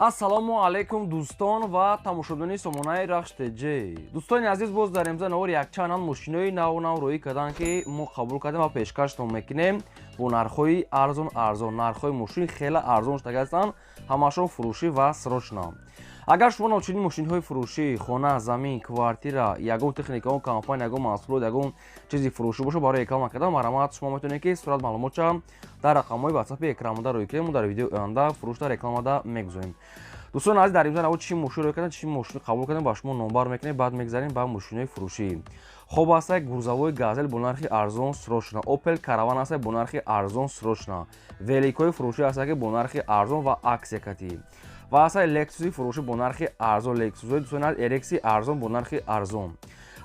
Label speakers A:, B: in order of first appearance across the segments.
A: Ассалому алайкум, дӯстон ва тамошобинони сомонаи Рахш ТЖ. Дӯстони азиз, боз дар имза навор якчанд мошинои наву нав рӯӣ карданд, ки мо қабул кардем ва пешкаштон мекунем бо нархҳои арзон арзон. Нархҳои мошин хеле арзон шуда ҳастанд, ҳамашон фурӯшӣ ва срочно. Агар шумо навчунин мошинҳои фурӯшӣ, хона, замин, квартира, ягон техника, ягон компания, ягон маҳсулот, ягон чизи фурӯшӣ бошад, барои реклама кардан, марҳамат, шумо метавонед, ки сурат маълумотча дар рақамҳои ватсапи экранмода рӯй кунем. Мо дар видеои оянда фурӯшда рекламада мегузорем. Дӯстони азиз, дар имза наво чӣ мошин рӯй кардем, чӣ мошин қабул кардем, ба шумо номбар мекунем, баъд мегзарем ба мошинои фурӯшӣ. Хоб, ҳастай грузовой Газел бо нархи арзон, срочно. Опел Караван ҳастай бо нархи арзон, срочно. Великҳои фурӯшӣ ҳастай, ки бо нархи арзон ва аксия катӣ, ва ҳастай Лексуси фурӯшӣ бо нархи арзон. Лексусҳои, дӯстони азиз, Эрекси арзон, бо нархи арзон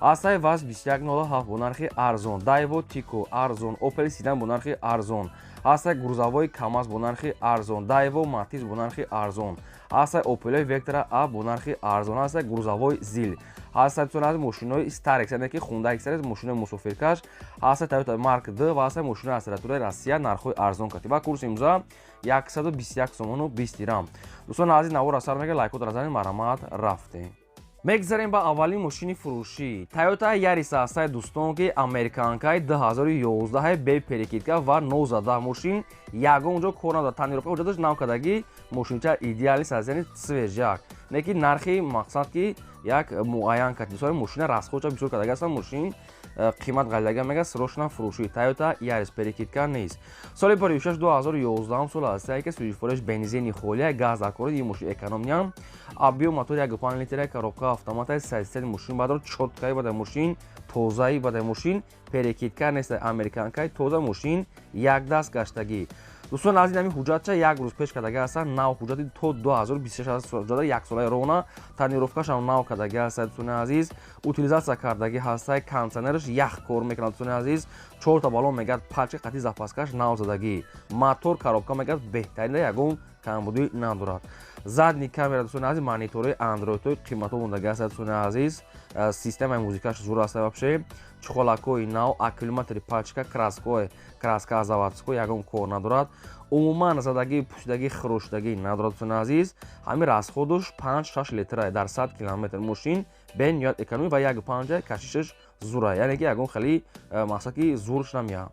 A: ҳастай, ВАЗ 2107 бо нархи арзон, Дайво Тико арзон, Опел Седан бо нархи арзон ҳастай, грузовой КамАЗ бо нархи арзон, Дайво Матиз бо нархи арзон ҳастай, Опелои Вектра А бо нархи арзон ҳастай, грузовой ЗИЛ ҳастай. Дӯстони азиз, мошинои Старекс, яъне ки Хундай Старекс, мошинои мусофиркаш ҳастай, Тойота Марк Д ва ҳастай мошинои аппаратураи Россия, нархҳои арзон кати ва курси имрӯза 121 сомону 20 дирам. Дӯстони азиз, навора сар мега, лайкотро занед, марҳамат. Рафтем, мегзарем ба аввалин мошини фурӯшӣ. Тойота Ярис ҳастай, дӯстон, ки американкаи 2011, бе перекидка ва нозада. Мошин ягон ҷо кор надорад, тонировка ҳуҷҷаташ нав кардагӣ, мошинча идеалист аст, яъне свежак. Не ки нархи мақсад ки як муайян кард, мисоли мошина расходча бисёр кардаги ҳастан, мошин қимат ғалидага мега. Срочно фурӯшӣ Тойота Ярис, перекидка нест, соли 56, 2011 сол аст, ки сӯзишвориш бензини холия, газ дар кори. Ин мошин экономный, объём мотор 1,5 литра, коробка автомата, сайсел. Мошин бадро чёткаи бадай, мошин тозаи бадай, мошин перекидка нест, американкаи тоза, мошин якдаст гаштагӣ. Дӯстон азиз, ҳамин ҳуҷҷатча як рӯз пеш кардаги ҳастанд, нав ҳуҷҷати то 2026 аст, ҳуҷҷата яксолаи рона, тонировкашам нав кардаги ҳаста. Дӯстони азиз, утилизация кардаги ҳаста, кондиционераш ях кор мекунад. Дӯстони азиз, чорта баллон мегӯяд, пачка қати запаскаш нав задагӣ, мотор, коробка мегӯяд, беҳтарина, ягон камбудӣ надорад. Задний камера, дӯстони азиз, мониторҳои андроидҳои қиматҳо мондаги ҳаста. Дӯстони азиз, системаи музикаш зур аста, вообще чехолакҳои нав, аккумулятори пачка, краскаи, краска заводской, ягон кор надорад. Умуман задагӣ, пӯшидагӣ, хирошидагӣ надорад. Дӯстони азиз, ҳамин расходуш 5-6 литра дар 100 километр. Мошин бениҳоят экономӣ ва 1,5 кашишаш зура, яъне ки ягон хеле мақсад ки зурш намеяд.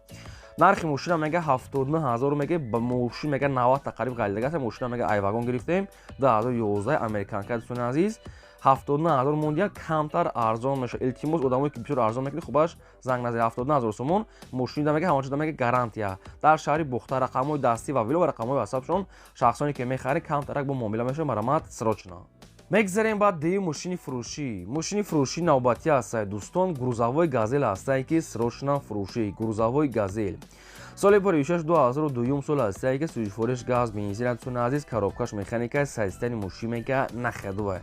A: Нархи мошина мега 79 000 мега. Ба мошин мега 90 тақриб ғалидаги аст. Мошина мега айвагон гирифтем, 2011, американка. Дӯстони азиз, 79 000 мондия, камтар арзон мешавад. Илтимос, одамое ки бисёр арзон мекунед, хубаш занг назанед. 79 000 сомон мошинида мега, ҳамачода мега гарантия. Дар шаҳри Бохтар, рақамҳои дастӣ ва вило ва рақамҳои ватсапшон. Шахсоне ки мехаред, камтарак бо муомила мешавад. Марҳамат, срочно. Мегзарем ба дуюм мошини фурӯшӣ. Мошини фурӯшӣ навбатӣ ҳастае, дӯстон, грузовой Газел ҳастае, ки срочно фурӯшӣ. Грузовой Газел соли 56, 2002 сол ҳастае, ки сӯзишвориш газ, бензин. Дӯстони азиз, коробкаш механика, состояние мошин мега нахедувай.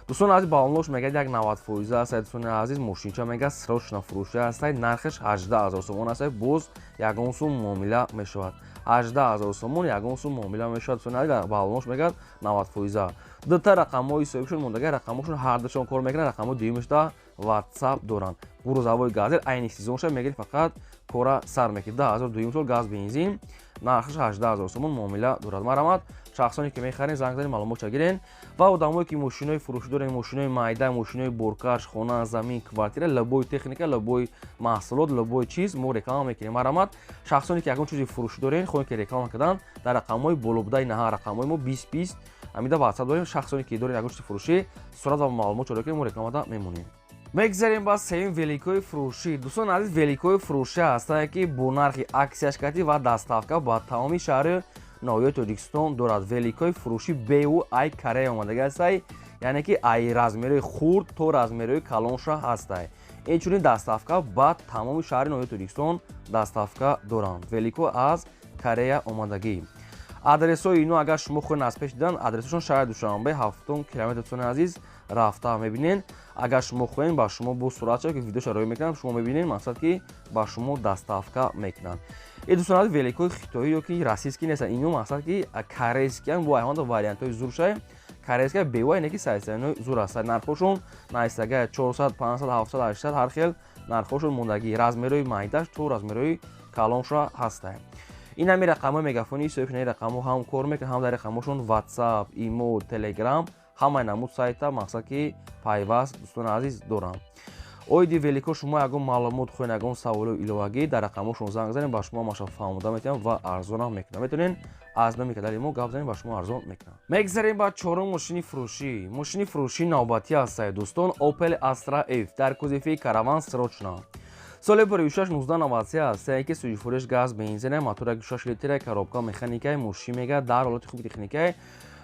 A: Дӯстони азиз, баллонаш мегӯяд як 90 фоиза аст. Дӯстони азиз, мошинча мега срочно фурӯшӣ ҳастай. Нархаш 18 000 сомон ҳастай, боз ягон сум муомила мешавад. 18 000 сомон, ягон сум муомила мешавад. Дӯстони азиз, баллонаш мегӯяд 90 фоиза. Дута рақамҳои соҳибшон мондаги, рақамҳошон ҳардушон кор мекунанд, рақамҳои дуюмашда ватсап доранд. Грузовой Газел айни сезонша мегирӣ, фақат кора сар мекунӣ. 2002 сол, газ, бензин, нархаш 18 000 сомон, муомила дорад. Марҳамат, шахсоне ки мехарен, занг занед, маълумотша гирен. Ва одамое ки мошинои фурӯшӣ дорен, мошинои майда, мошинои боркаш, хона, замин, квартира, любой техника, любой маҳсулот, любой чиз мо реклама мекунем. Марҳамат, шахсоне ки ягон чизи фурӯшӣ дорен, хоҳем ки реклама кардан, дар рақамҳои болобудаи наҳа, рақамҳои мо 20 20 ҳамида ватсап дорем. Шахсоне ки дорен ягон чизи фурӯшӣ, сурат ва маълумот чора кунем, мо рекламада мемонем. Мегзарем ба сеюм великои фурӯшӣ. Дӯстон азиз, великои фурӯшӣ ҳастае, ки бо нархи аксияш кардӣ ва доставка ба тамоми шаҳри ноҳияи Тоҷикистон дорад. Великои фурӯшӣ беу ай Корея омадаги ҳастай, яъне ки ай размерои хурд то размерои калонша ҳастай. Инчунин доставка ба тамоми шаҳри ноҳияи Тоҷикистон доставка доранд. Велико аз Корея омадагӣ. Адресҳои ино, агар шумо хоҳед аз пеш дидан, адресҳошон шаҳри Душанбе, 7-километр. Дӯстони азиз, рафта мебинен. Агар шумо хоҳед, ба шумо бо суратча ки видеоша роӣ мекунам, шумо мебинед, мақсад ки ба шумо доставка мекунанд. И дӯстон азиз, великои хитоӣ ё ки российский нестанд ино, мақсад ки корейскиан, бо айҳонда вариантҳои зуршай. Корейская бева ине ки сайсаино зур аст. Нархҳошон наистага 400, 500, 700, 800, ҳар хел нархҳошон мондагӣ, размерои майдаш то размерои калонша ҳастанд. Ин ҳами рақамҳои мегафони соҳиб, рақамҳо ҳам кор мекунад, ҳам дар рақамҳошон WhatsApp, Имо, Telegram, ҳамаи намуд сайта мақсад ки пайваст, дӯстони азиз, дорам. Оиди велико шумо ягон маълумот хоҳед, ягон саволу иловагӣ, дар рақамҳошон занг занед, ба шумо ҳамаша фаҳмода метавонам ва арзонам мекунам. Метавонед аз номи канали мо гап занед, ба шумо арзон мекунам. Мегзарем ба чорум мошини фурӯшӣ. Мошини фурӯшӣ навбатӣ ҳастае, дӯстон, Opel Astra F дар кузови Караван, срочно. Соли 56 1993 аст, ки сӯзишвориш газ, бензина, мотор 6 литра, коробка механикаи. Мошин мега дар ҳолати хуби техникаи,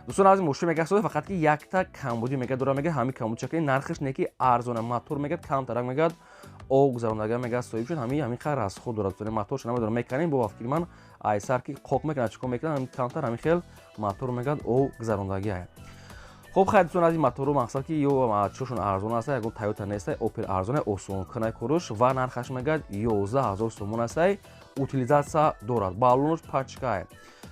A: дӯстон аз мошин мега фақат ки якта камбудӣ мега дора, мега ҳами камбуди чакли нархаш не ки арзона. Мотор мега камтарак мегад об гузарондага, мега соҳиб шуд, ҳами қадр расход дорад. Моторша намедонам, меканем бо фикри ман айсар ки қоқ мекунад, чикор мекунад, ҳами камтар ҳами хел мотор мегад об гузарондагиа. Хуб, хайр, дӯстон, аз ин мотору мақсад ки ё чошон арзон аст, ягон Тойота нест, Опел арзон, осон кунай куруш ва нархаш мегад 11 000 сомон аст. Утилизация дорад, баллонош пачкай,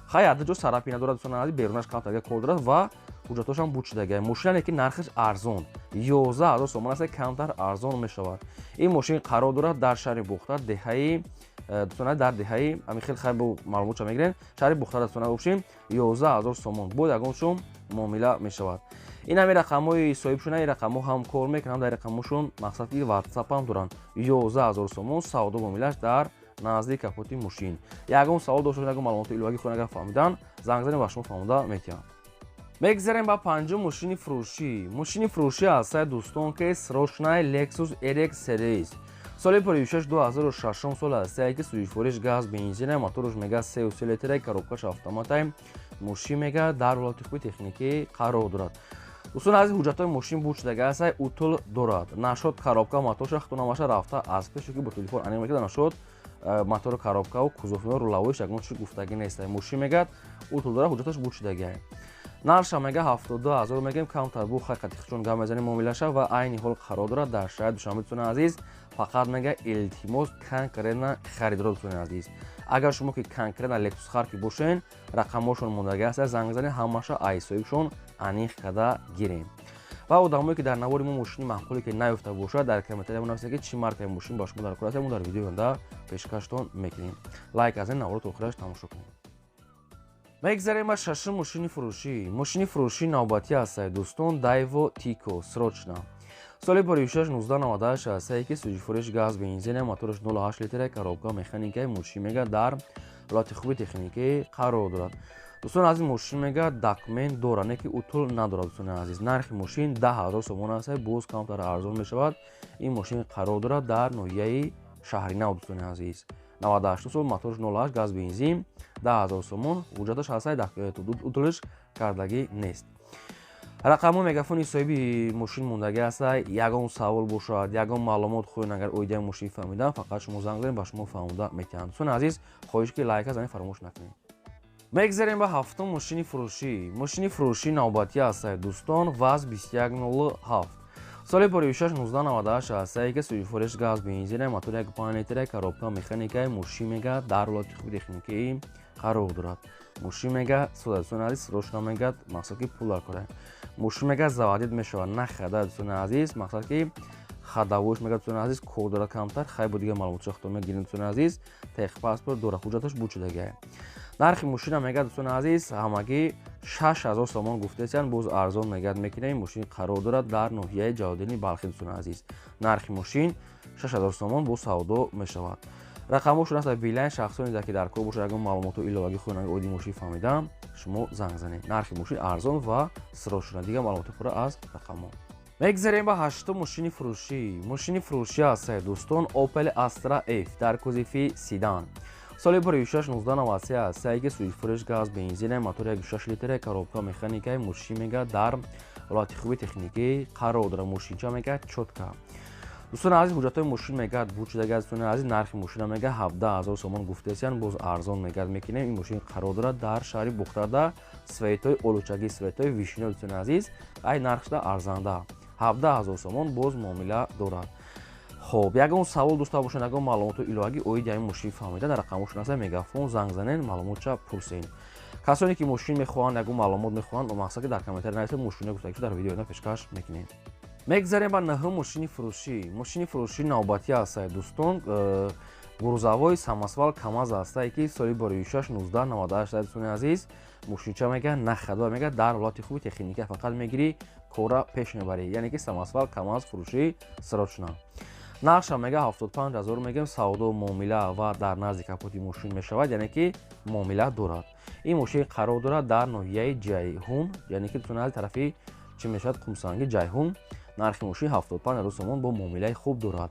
A: хай ада ҷо царапина дорад, дӯстон азиз, берунаш камтарга кор дорад ва ҳуҷҷатошам буд шудага. Мошинане ки нархаш арзон, 11 000 сомон аст, камтар арзон мешавад. Ин мошин қарор дорад дар шаҳри Бухтар, деҳаи дӯстон, дар деҳаи ами хел. Хай, бо маълумотша мегирем. Шаҳри Бухтар, дӯстон, бошем, 11 000 сомон бо ягон шум муомила мешавад. Ин ҳами рақамҳои соҳибшуна, ин рақамҳо ҳам кор мекунанд, дар рақамҳошон мақсад ки WhatsApp ҳам доранд. 11 000 сомон савдо муомилаш дар назди капоти мошин. Ягон савол дошта, ягон маълумоти иловагӣ хоҳед агар фаҳмидан, занг занед, ба шумо фаҳмода метиҳам. Мегзарем ба панҷум мошини фурӯшӣ. Мошини фурӯшӣ ҳастае, дӯстон, ки срочный Lexus RX Series, соли 56 2006 сол ҳастае, ки сӯзишвориш газ, бензина, моторш мега 3,3 литра, коробкаш автоматай. Мошин мега дар ҳолати хуби техникӣ қарор дорад. Дӯстон азиз, ҳуҷҷатҳои мошин буд шудага ҳастае, утул дорад. Нашод коробка, моторша хутунамаша рафта аз пешо ки бо телефон аниқ мекарда. Нашод мотору, коробкаву кузовино, рулавоиш ягон чиз гуфтагӣ нест. Мошин мегад утул дорад, ҳуҷҷаташ буд шудагиа. Нарша мега 72 000 мегем, камтар бу хай қатихчон гап мезанем, муомилаша. Ва айни ҳол қарор дорад дар шаҳри Душанбе. Дӯстони азиз, фақат мега илтимос, конкретно харидоро, дӯстони азиз, агар шумо ки конкретно Лексус хар ки бошен, рақамҳошон мондагӣ аст, занг занед, ҳамаша айсоибшон аниқ карда гирем. Ва одамое ки дар навори мо мошини маъқуле ки наёфта бошад, дар комментария бинависед, ки чӣ маркаи мошин ба шумо дар кор аст, мо дар видеои оянда пешкаштон мекунем. Лайк аз ин наворо то охираш тамошо кунед. Мегзарем ба шашум мошини фурӯшӣ. Мошини фурӯшӣ навбатӣ ҳастае, дӯстон, Дайво Тико, срочно, соли 56 1998 ҳастае, ки сӯзишвориш газ, бензина, мотораш 08 литра, коробка механикаи. Мошин мега дар ҳолати хуби техникӣ қарор дорад. Дӯстон азиз, мошин мега документ дорад, не ки утул надорад. Дӯстони азиз, нархи мошин 10 000 сомон аст, боз камтар арзон мешавад. Ин мошин қарор дорад дар ноҳияи Шаҳринав. Дӯстони азиз, 98 сол, моторш 08, газ, бензин, 10 000 сомон. Ҳуҷҷаташ ҳастае, утулиш кардагӣ нест. Рақамҳои мегафони соҳиби мошин мондагӣ аста. Ягон савол бошад, ягон маълумот хоҳед агар оидаи мошин фаҳмидан, фақат шумо занг занед, ба шумо фаҳмода метиҳанд. Дӯстони азиз, хоҳиш ки лайка занед, фаромӯш накунед. Мегзарем ба ҳафтум мошини фурӯшӣ. Мошини фурӯшӣ навбатӣ ҳастае, дӯстон, ВАЗ 2107, соли 56 1998 ҳастае, ки сӯзишвориш газ, бензина, мотор 1,5 литра, коробка механикаи. Мошин мега дар ҳолати хуби техникӣ қарор дорад. Мошин мега дӯстони азиз, срочно мегад, мақсад ки пул даркора. Мошин мега заводить мешавад, нахада, дӯстони азиз, мақсад ки ходовойш мега, дӯстони азиз, кор дорад камтар. Хай, бо дигар маълумотча худтон мегирем. Дӯстони азиз, техпаспорт дорад, ҳуҷҷаташ буд шудагиа. Нархи мошина мега, дӯстони азиз, ҳамагӣ 6000 сомон гуфтесиян, боз арзон мегад мекунем. Мошин қарор дорад дар ноҳияи Ҷалолиддини Балхӣ. Дӯстони азиз, нархи мошин 6000 сомон, боз савдо мешавад. Рақамҳошон аст Билайн. Шахсоне ки дар кор бошад, ягон маълумоту иловагӣ хоҳанд оиди мошин фаҳмидан, шумо занг занед. Нархи мошин арзон ва срочно. Дигар маълумоти пурра аз рақамҳо. Мегзарем ба ҳаштум мошини фурӯшӣ. Мошини фурӯшӣ ҳастае, дӯстон, Opel Astra F дар кузови седан, соли 56 1993 ҳастае, ки сӯзишвориш газ, бензина, мотор 1,6 литра, коробка механикаи. Мошин мега дар ҳолати хуби техникӣ қарор дорад. Мошинча мега чётко. Дӯстони азиз, ҳуҷҷатҳои мошин мегӯяд буд шудага. Дӯстони азиз, нархи мошина мега 17 000 сомон гуфтесиян, боз арзон мегӯяд мекунем. Ин мошин қарор дорад дар шаҳри Бухтарда, светои олучагӣ, светои вишниё. Дӯстони азиз, ай нархшда арзанда, 17 000 сомон, боз муомила дорад. Хоб, ягон савол дошта бошед, ягон маълумоту иловагӣ оиди ҳамин мошин фаҳмида, дар рақамҳошон аста мегафон, занг занен, маълумотча пурсен. Касоне ки мошин мехоҳанд, ягон маълумот мехоҳанд, мақсад ки дар комментария нависед, мошино гуфтагишу дар видео пешкаш мекунем. Мегзарем ба наҳум мошини фурӯшӣ. Мошини фурӯшӣ навбатӣ ҳастад, дӯстон. Грузовой самосвал КамАЗ ҳастае, ки соли 2006 1998, дӯстони азиз. Мошинча мега на ходовой, мега дар ҳолати хуби техника, фақат мегирӣ, кора пеш мебарӣ, яъне ки самосвал КамАЗ фурӯшӣ срочно. Нархша мега 75 ҳазор мегем, савдо муомила ва дар назди капоти мошин мешавад, яъне ки муомила дорад. Ин мошин қарор дорад дар ноҳияи Ҷайҳун, яъне ки, дӯстони азиз, тарафи чӣ мешавад, Қумсанги, Ҷайҳун. Нархи мошин 75 ҳазор сомон, бо муомилаи хуб дорад.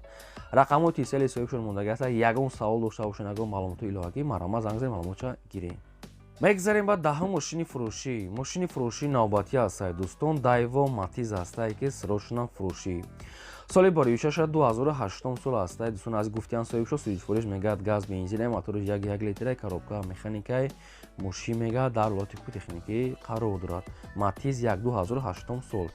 A: Рақамҳои Тисели соҳибшон мондаги аст. Ягон савол дошта бошед, ягон маълумоти иловагӣ, марҳамат, занг занед, маълумотша гиред. Мегзарем ба даҳум мошини фурӯшӣ. Мошини фурӯшӣ навбатӣ ҳастае, дӯстон, Дайво Матиз ҳастае, ки срочно фурӯшӣ. Соли 2006 2008 сол ҳастае, дӯстон аз гуфтиан соҳибшо. Сӯзишвориш мегӯяд газ, бензин, моториш 1,1 литра, коробка механикаи. Мошин мегӯяд дар ҳолати хуби техникӣ қарор дорад. Матиз 1 2008 сол,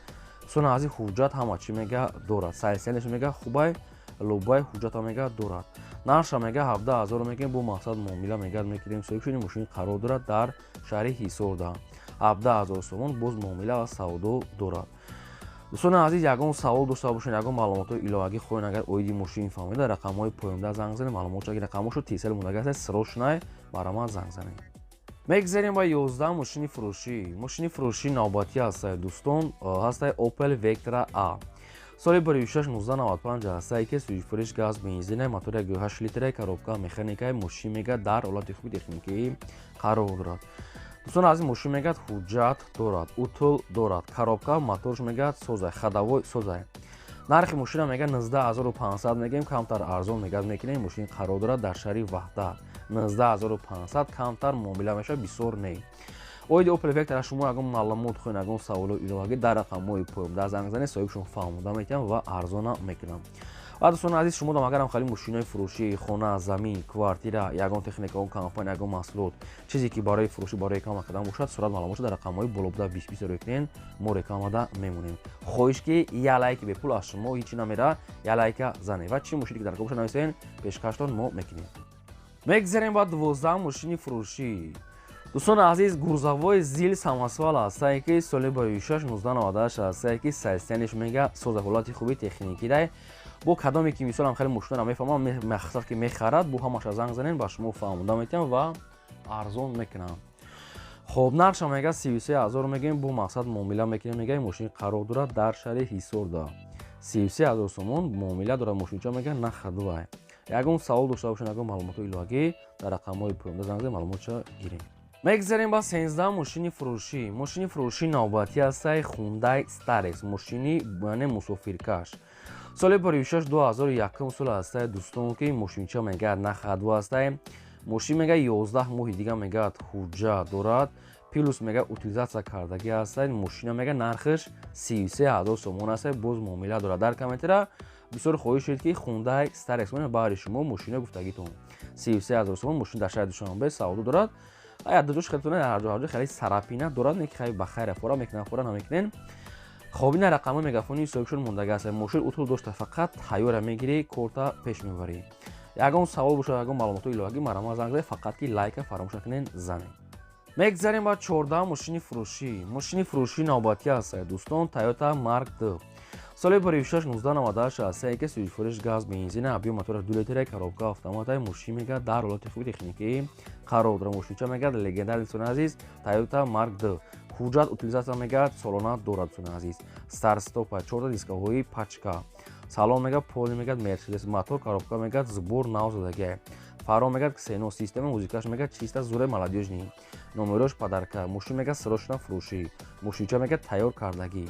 A: дӯстон азиз, ҳуҷҷат ҳама чӣ мега дорад. Состояние ш мега хубай, лубай, ҳуҷҷата мега дорад. Нархша мега 17 ҳазор мегем, бо мақсад муомила мегӯяд мекунем. Соҳиб шуди мошин қарор дорад дар шаҳри Ҳисорда. 17 ҳазор сомон, боз муомила ва савдо дорад. Дӯстони азиз, ягон савол дошта бошед, ягон маълумотҳои иловагӣ хоҳед, агар оиди мошин фаҳмида, рақамҳои поёнда занг занед, маълумотшо. Рақамҳошо Тисел мондаги аст, срочно марҳамат, занг занед. Мегзарем ба 11 мошини фурӯшӣ. Мошини фурӯшӣ навбатӣ ҳастае, дӯстон, ҳастае Opel Vectra A, соли 2006 1995 ҳастае, ки сӯзишвориш газ, бензина, мотор 1,8 литра, коробка механикаи. Мошин мега дар ҳолати хуби техникӣ қарор дорад. Дӯстон аз ин мошин мегӯяд ҳуҷҷат дорад, утул дорад, коробка, моторш мегӯяд созай, ходовой созай. Нархи мошина мега 19 500 мегӯем, камтар арзон мегӯяд мекунем. Мошин қарор дорад дар шаҳри Ваҳдат. 19 500, камтар муомила мешавад, бисёр не. Оиди Opel Vectra шумо ягон маълумот хоҳед, ягон саволо иловагӣ, дар рақамҳои поёнда занг занед, соҳибшон фаҳмода метиҳам ва арзона мекунам. Ва дӯстони азиз, шумо дам агарам хеле мошинои фурӯшӣ, хона, замин, квартира, ягон техника, ягон компания, ягон маҳсулот, чизе ки барои фурӯшӣ, барои реклама кардан бошад, сурат маълумотшо дар рақамҳои боло буда 20 20 рӯй кунед, мо рекламада мемонем. Хоҳиш ки я лайки бепул, аз шумо ҳичи намера, я лайка занед ва чӣ мошине ки дар кор бошад, нависен, пешкаштон мо мекунем. Мегзарем ба 12 мошини фурӯшӣ. Дӯстони азиз, грузовой ЗИЛ самосвал ҳастае, ки соли 2006 1998 ҳастае, ки состояние ш мега соза, ҳолати хуби техникидай. Бо кадоме ки мисолам хеле мошинара мефаҳмам, мақсад ки мехарад, бо ҳамаша занг занед, ба шумо фаҳмода метиҳам ва арзон мекунам. Хоб, нархша мега 33 ҳазор мегӯем, бо мақсад муомила мекунем. Мега мошин қарор дорад дар шаҳри Ҳисорда. 33 ҳазор сомон муомила дорад. Мошинча мега на ходовой. Ягон савол дошта бошед, ягон маълумотҳои иловагӣ, дар рақамҳои поёнда занг занед, маълумотша гирем. Мегзарем ба 13 мошини фурӯшӣ. Мошини фурӯшӣ навбатӣ ҳастаи Хундай Старекс, мошини яъне мусофиркаш, соли 2006 2001 сол ҳастаи, дӯстон, ки мошинча мегӯяд на ходовой ҳастаи. Мошин мега 11 моҳи дига мегӯяд ҳуҷҷат дорад, плюс мега утилизация кардагӣ ҳастаи. Мошина мега нархаш 33 ҳазор сомон ҳастаи, боз муомила дорад. Дар комментара бисёр хоҳиш шуд, ки Хундай Старекс баҳри шумо мошина гуфтагитон. 33 ҳазор сомон, мошин дар шаҳри Душанбе савдо дорад. Яддуҷош хелтона ҳарҷо ҳарҷо хеле царапина дорад, не ки хай ба хайра фора мекунан, фора намекунен. Хоб, ина рақамҳои мегафони соҳибшон мондаги аст. Мошин утул дошта, фақат тайёра мегирӣ, корта пеш мебарӣ. Ягон савол бошад, ягон маълумотҳои иловагӣ, марҳамат, занг занед, фақат ки лайка фаромӯш накунед занед. Мегзарем ба 14 мошини фурӯшӣ. Мошини фурӯшӣ навбатӣ аст, дӯстон, Toyota Mark II, соли 2006 1998 ҳастае, ки сӯзишвориш газ, бензина, объём мотораш 2 литра, коробка автоматай. Мошин мегӯяд дар ҳолати хуби техникӣ қарор дорад. Мошинча мегӯяд легендарный, дӯстони азиз, Toyota Mark II. Ҳуҷҷат утилизация мегӯяд солона дорад, дӯстони азиз. Старт-стопа, чорта дискаҳои пачка, салон мегӯяд поли, мегӯяд Мерседес, мотор, коробка мегӯяд сбор нав задагиа, фаро мегӯяд ксенон, система музикаш мегӯяд чиста, зуре, молодёжный, номерош подарка. Мошин мегӯяд срочно фурӯшӣ. Мошинча мегӯяд тайёр кардагӣ.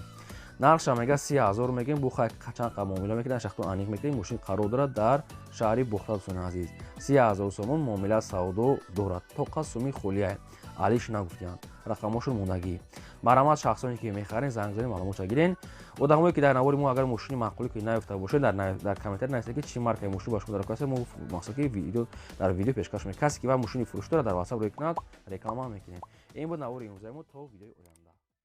A: Нархша мегӯяд 30 ҳазор мегӯем, бу хай чанд қа муомила мекунем, шахто аниқ мекунем. Мошин қарор дорад дар шаҳри Бохта, дӯстони азиз. 30 ҳазор сомон муомила савдо дорад, тоқа суми холия алиш нагуфтиянд. Рақамҳошон мондагӣ. Марҳамат, шахсоне ки мехарен, занг занед, маълумотша гирен. Одамое ки дар навори мо агар мошини маъқулӣ ки наёфта бошед, дар комментар нависед, ки чӣ маркаи мошин ба шумо дар кор, мо мақсад ки видео дар видео пешкаш мекунем. Касе ки ва мошини фурӯш дорад, дар ватсап рӯй кунад, реклама мекунем. Ин буд навори имрӯзаи мо. То видеои оянда.